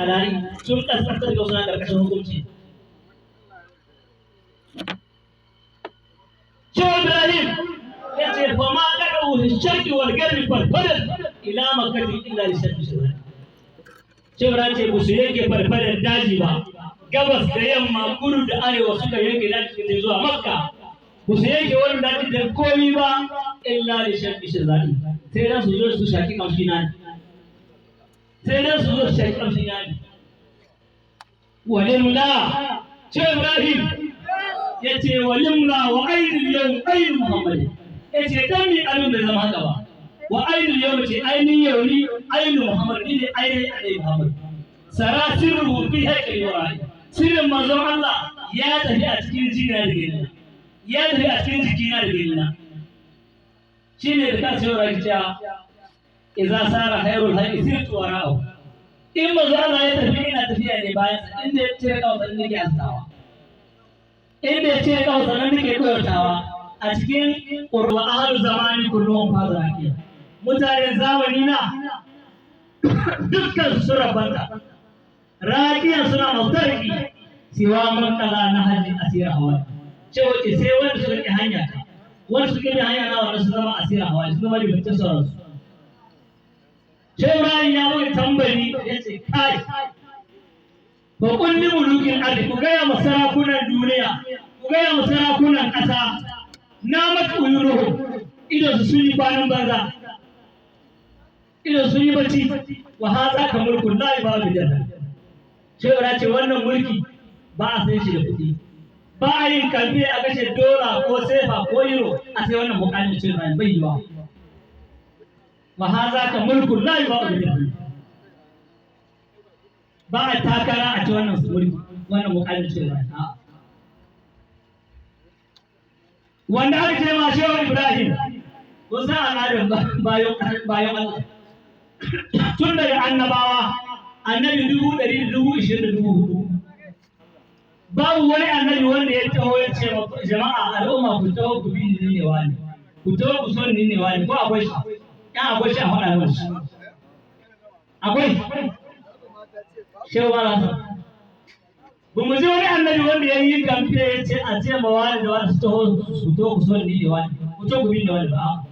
qara'i, sun kaskantar da suna karkashin hukunci. Shehu Ibrahim ya ce fa ma qada'u fi sharqi wal gharbi farfadan ila makkati illa li sharqi shirani. Shehu Ibrahim ce ba su yanke farfadan daji ba, gabas da yamma, kudu da arewa, suka yanke daji suka zuwa Makka, ba su yanke wani daji da komi ba illa li sharqi shirani, sai dan su zo su shaki kamshi na, sai dan su zo su shaki kamshi na ne. Walimla, Shehu Ibrahim ya ce walimla wa ainul yau ainu Muhammad. Ya ce dan mi abin bai zama haka ba? Wa ainul yau ce ainihin yau ni ainu Muhammad ni ne ainihin annabi Muhammad. Sara sirru fi haikali wa ra'i, sirrin manzon Allah ya tafi a cikin jina da ganina, ya tafi a cikin jikina da ganina. Shine da kan sai ra'i cewa idza sara khairul hayy sirtu wara'u. In manzo Allah ya tafi, ina tafiya ne bayan sa. Inda ya cire kawai nake astawa, inda ya cire kawai sannan nake koyartawa a cikin qur'a. Ahlu zamani kullum fazrakiya, mutanen zamani na dukkan su sun rabanta rakiyan, suna masu siwa man kala na hajji asira hawa ce wace, sai wanda suka ƙi hanya ta, wanda suka ƙi hanya na, wanda su zama asira hawa, su zama ribatattun sauransu. Shehu Ibrahim ya mai tambari, ya ce kai ba kulli mulukin ardi, ku gaya ma sarakunan duniya, ku gaya ma sarakunan ƙasa, na mata uyuruhu, idon su sun yi kwanan banza, idon sun yi bacci. Wa haza ka mulkun la ibadu janna. Shehu ya ce wannan mulki ba a san shi da kuɗi, ba a yin kamfe a kashe dola ko sefa ko euro a sai wannan mukamin. Shehu Ibrahim bai yiwa. Wa haza ka mulkun la ibadu janna, ba a takara a ci wannan mulki, wannan mukamin. Shehu Ibrahim a'a. Wanda aka ce ma Shehu Ibrahim, kun san al'adar bayan Allah tun daga annabawa, annabi 124,000, babu wani annabi wanda ya taho ya ce wa jama'a al'umma, ku taho ku bi ni ne wani, ku taho ku so ni ne wani. Ko akwai shi? Ya akwai shi, a faɗa mana shi. Akwai Shehu Malam? Ba mu ji wani annabi wanda ya yi kamfe ya ce a ce ma wani da wani su taho, su taho ku so ni ne wani, ku taho ku bi ni wani ba.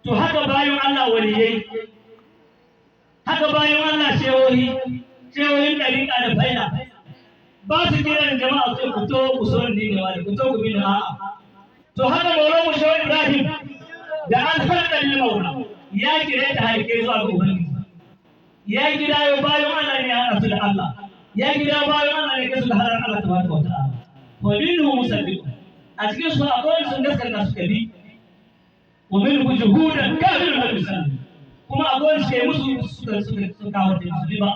To haka bayan Allah waliyai, haka bayan Allah shehohi, shehohin ɗariƙa da faila, ba su kiran jama'a su ku to ku so ni ne wani, ku to ku bi ni, a'a. To haka Maulana Shehu Ibrahim da an halka lil Maula ya kire ta haike zuwa ga Ubangiji, ya kira yau bayan Allah ne ya haɗa su da Allah, ya kira bayan Allah ne kai su da halar Allah tabaraka wa ta'ala. Wa minhu musaddiq, a cikin su akwai sun gaskata suka bi, wa minhu juhudan kafirun lam yusallim, kuma akwai wanda suka yi musu, suka kawo da su ba.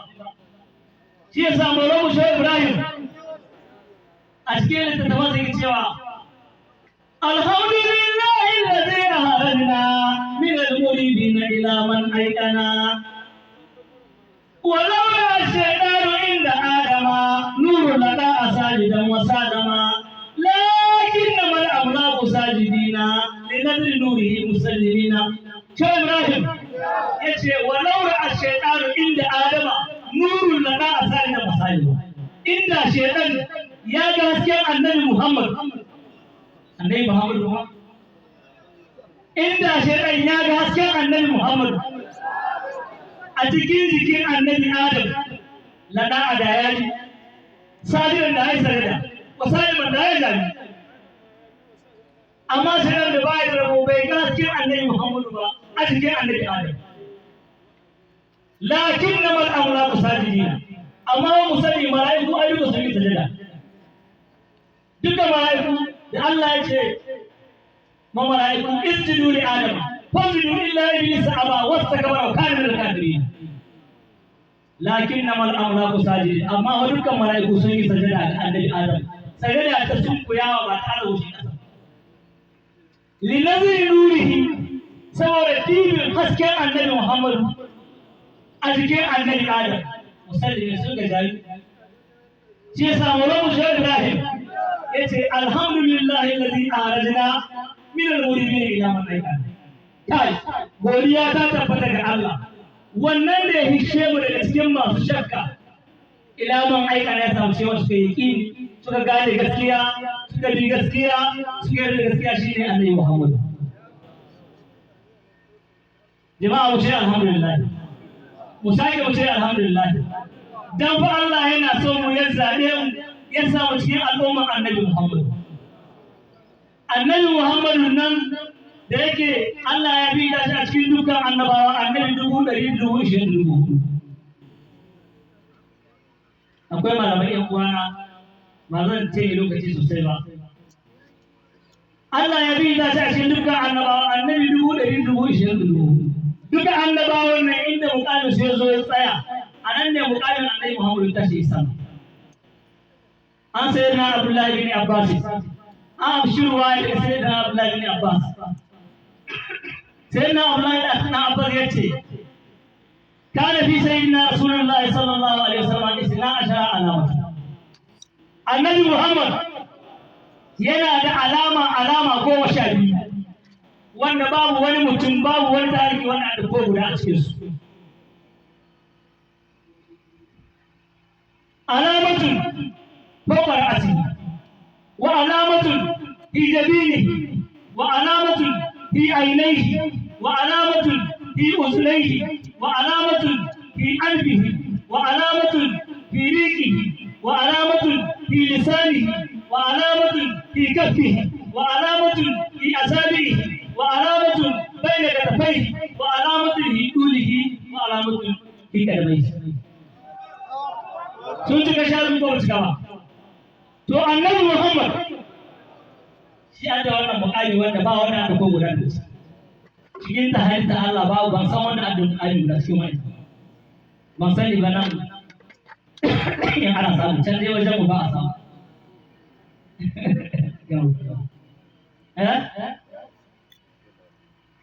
Shi yasa Maulana Shehu Ibrahim a cikin littattafan sai cewa alhamdulillahi alladhi akhrajna min al-muridin ila man aikana ولولا الشيطان عند آدم نور لدى ساجدا وسادما، لكنما الأملاك ساجدين لنذر نوره مسلمين. شيخ إبراهيم yace walau ra'a shaytanu inda adama nurun lana asali da masali, inda shaytan ya ga hasken Annabi Muhammad, Annabi Muhammad, inda shaytan ya ga hasken Annabi Muhammad a cikin jikin Annabi Adam, lada a da yaji sadiran da ya sarda wasaliman da ya zabi. Amma shaytan da baya da rabo bai ga hasken Annabi Muhammad ba a cikin Annabi Adam. Lakin na mal'amura sajidina, amma mu sani mala'iku ayyuka sun yi sajada. Duka mala'iku da Allah ya ce ma mala'iku isjudu li Adam fasjudu illa iblis aba wastakbara wa kana min al-kafirin. Lakin na mal'amura sajidin, amma wa dukkan mala'iku sun yi sajada ga Annabi Adam, sajada ta sunkuyawa ba tare da wuce kasa, linaziri nurihi, saboda dibin hasken Annabi Muhammadu a jikin Annabi Adam, musallimi sun ga jayu. Shi yasa Maulana Shehu Ibrahim yace alhamdulillahi alladhi akhrajna min al-muridin ila man aikana. Kai, godiya ta tabbata ga Allah. Wannan da ya hishe mu daga cikin masu shakka ila man aika na ya samu cewa suka yi ƙini, suka gane gaskiya, suka bi gaskiya, suka yarda da gaskiya, shine Annabi Muhammad. Jama'a, mu ce alhamdulillah, mu sake mu ce alhamdulillah. Dan fa Allah yana so mu, ya zabe mu, ya sa mu cikin al'ummar Annabi Muhammad. Annabi Muhammadu nan da yake Allah ya bi shi a cikin dukkan annabawa, annabi 124,000. Akwai malamai, yan uwana, ba zan ce lokaci sosai ba. Allah ya bi shi a cikin dukkan annabawa, annabi 124,000. Duka annabawan nan, inda mukamin su ya zo ya tsaya, a nan ne mukamin Annabi Muhammadu ta shi sama. An sayyidina Abdullahi bin Abbas, an amshi ruwa daga sayyidina Abdullahi bin Abbas. Sayyidina Abdullahi bin Abbas ya ce: kana fi sayyidina Rasulullahi sallallahu alaihi wasallam 12 alama. Annabi Muhammad yana da alama, alama 12, wanda babu wani mutum, babu wani tarihi wanda da ko guda a cikin su. Alamatun fawqa ra'si, wa alamatun fi jabinihi, wa alamatun fi aynayhi, wa alamatun fi uzunayhi, wa alamatun fi anfihi, wa alamatun fi riqihi, wa alamatun fi lisanihi, wa alamatun fi kaffihi, wa alamatun fi asabihi, wa alamatun bayna katafaihi, wa alamatun fi dulihi, wa alamatun fi kadamaihi. Sun cika 12 ko cika ba? To, Annabi Muhammad shi an da wannan mukami wanda ba wanda aka ko guda da shi cikin ta halitta Allah. Babu, ban san wanda aka mukami guda cikin wani, ban sani ba. Nan in ana samu, can dai wajen mu ba a samu. Eh,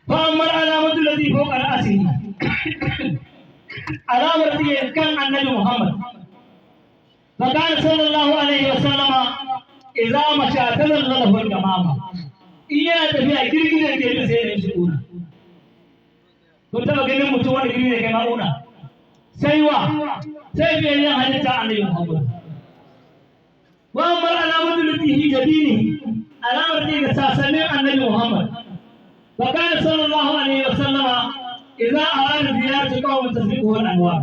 fa amma alamatu lati fawqa ra'sihi, alamar take kan Annabi Muhammad, fa kana sallallahu alaihi wasallam idza masha tazallalahu al-gamama. In yana tafiya, girgizar ke bin sai ya shi kuna. Kun taba ganin mutum wanda girgizar kai ma'una? Sai wa? Sai biyayyen halitta Annabi Muhammad. Wa amma alamatu lati fi jabinihi, alamar take ga sasannin Annabi Muhammad, fa kana sallallahu alaihi wasallama idza arada ziyarati qaumin tasbiquhu al-anwar.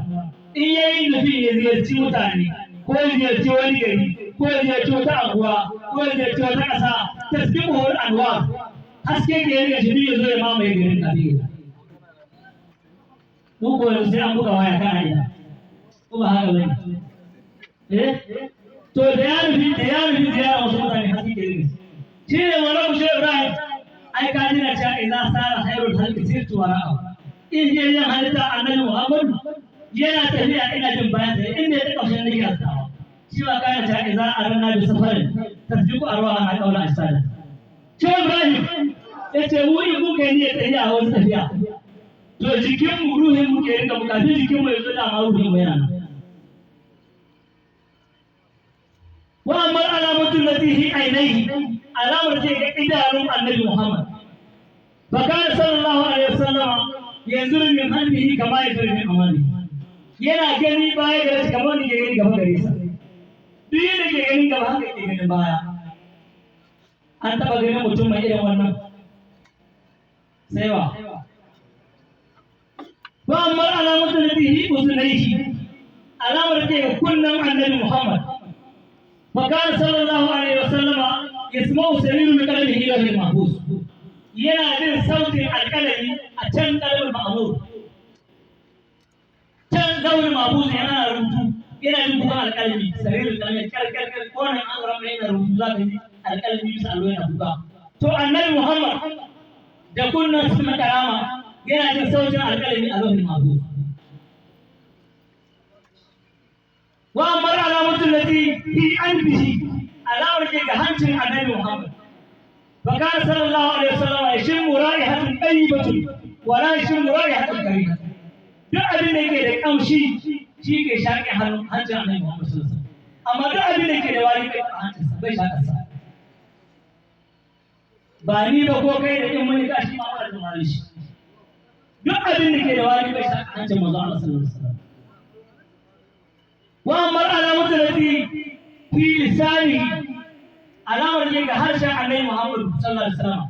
In yayi nufi ya ziyarci mutane, ko ya ziyarci wani gari, ko ya ziyarci wata anguwa, ko ya ziyarci wata ƙasa, tasbiquhu al-anwar, haske ke riga shi ya zo ya mamaye garin kafin. Mu ko yanzu sai an buga waya kana ina, ko ba haka bane? Eh, to da ya nufi ziyara wasu mutane, haske ke riga shi ne. Wani Shehu Ibrahim ai ka jina cewa idza sara khairul khalqi sirtu wara'ahu. In je yin halitta Annabi Muhammadu yana tafiya, ina jin bayan sa, inda ya taɓa shi nake haskawa. Shi ba kana cewa idza aranna bi safarin tasbiqu arwaha qawla ajsada. Shehu Ibrahim yace mu in muka yi niyyar tafiya a wasu tafiya, to jikin mu, ruhin mu ke rinka bukatun jikin mu yanzu, da ma ruhin mu yana nan. Wa amma alamatu lati fi ainihi, alamar ce ga idanun Annabi Muhammad, fa kana sallallahu alaihi wasallam yanzuru min qalbihi kama yanzuru min amali. Yana gani baya gare shi kamar wanda ke gani gaba gare sa. Duk yadda ke ganin gaba, haka ke ganin baya. An taɓa ganin mutum mai irin wannan? Sai wa? Wa amma alamatu lati fi uzunaihi, alamar ce ga kunnan Annabi Muhammad, فكان صلى الله عليه وسلم يسمع سرير من قلمه إلى المحفوظ. Yana jin sautin alƙalami a can ƙalamin ma'amur, can lauhin mahfuz, yana rubutu, yana jin kukan alƙalami, saririn kalami, kyar kyar kyar. Ko nan an rama yana rubutu, za ka ji alƙalami bisa allo yana kuka. To, Annabi Muhammad da kunnan su na karama yana jin sautin alƙalami a lauhin mahfuz. Wa amma alamatu lati fi anfihi, alamar ke ga hancin Annabi Muhammad, fa kana sallallahu alaihi wasallam yashmu ra'ihatun tayyibatun wa la yashmu ra'ihatun karihah. Duk abin da yake da kamshi shi ke shaƙe hannun hancin Annabi Muhammad sallallahu alaihi wasallam, amma duk abin da yake da wari bai hancin sa, bai shaƙar sa. Ba ni ba ko kai da in mun kashi ma mara tumare shi. Duk abin da ke da wari bai shaƙa hancin manzo Allah sallallahu alaihi wasallam. Wa amma alamatu lati fi lisani, alamar ne ga harshen Annabi Muhammad sallallahu alaihi wasallam.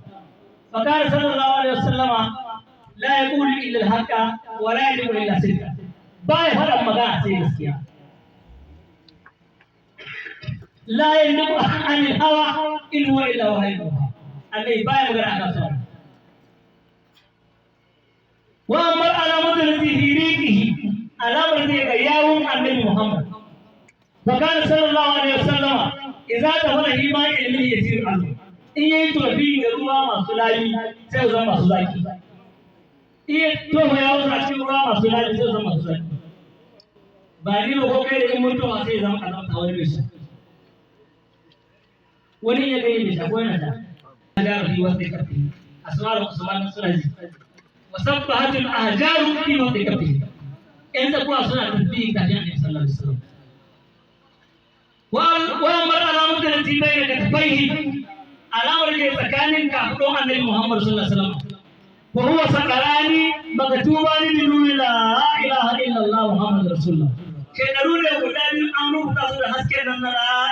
Fa kana sallallahu alaihi wasallama la yaqulu illa al-haqqa wa la yaqulu illa sidqa. Ba ya faɗan magana sai gaskiya. La yantiqu anil hawa in huwa illa wahyun yuha. Annabi ba ya magana akan sauran. Wa amma alamatu lati fi riqihi, alamar ne ga yawun Annabi Muhammad. Fa kana sallallahu alaihi wasallama idza tafala hima ilmihi yasir anhu. In yayi tofi ga ruwa masu layi sai zama masu zaki. Iya tofa yawun a cikin ruwa masu layi sai zama masu zaki. Ba ni ba ko kai da in mun tofa sai zama kazanta wani mai sha. Wani ya gani mai sha ko yana da jaru fi wasu kafi asmaru usman suna ji wasabbahatul ahjaru fi wasu kafi. Yan tsakuwa suna tasbihi kafin Annabi sallallahu alaihi wasallam. Wa amar alamatu lati bayna katfaihi, alamar ke tsakanin kafudon Annabi Muhammad sallallahu alaihi wasallam. Wa huwa sakarani maktubani bi nuri la ilaha illallah Muhammad rasulullah. Shedaru ne guda biyu an rubuta su da hasken nan na la